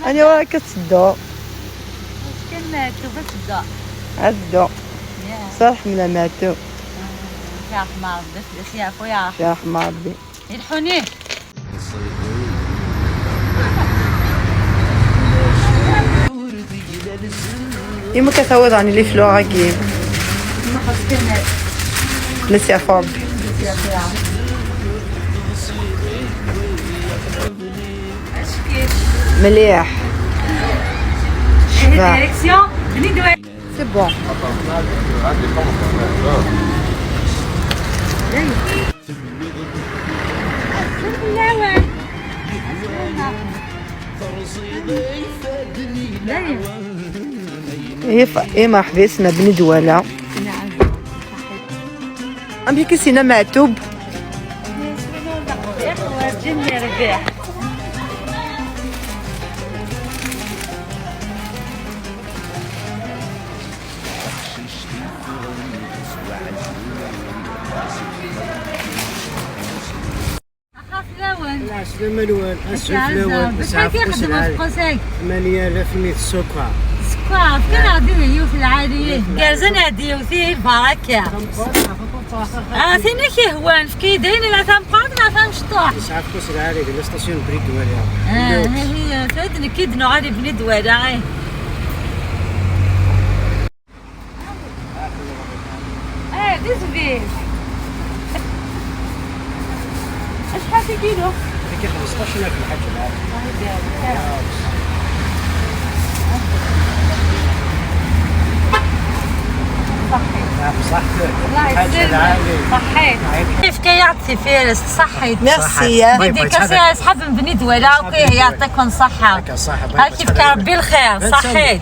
انا وراك تصدو. كان ماتوا بس عدو صرح من ماتوا. يا رحمة ربي يا خويا. يا رحمة ربي. يلحوني. إما كتعوض عن لي فلوغ كي لسي عفو ربي. مليح. direction بني دوالة. c'est bon. إيه مرحبا سنا بني دوالا. أم هيك سينا معتوب. العسلامة الوان السفلوان. بشحال كيخدموا في قوسك؟ 8000 السكر. سكر كان غادي يوث العالية كازن غادي يوثي البركة. ثينا كيهوان في كيدين لا ثم قاد لا ثم شطوح. تسعة في قوس العالي ديال ستاسيون بريد دواليا. هي فادنا كيدنو غادي بني دوالا. ديزفيل. شحال في كيلو؟ هذيك 15000 الحاج العالي. صحتك. الله يسلمك صحيت. كيف كيعطي فارس صحيت. ميرسي. بدي كاسي اصحاب بني دوالا okay يعطيكم صحة. صحة. هاي كيف كربي الخير صحيت.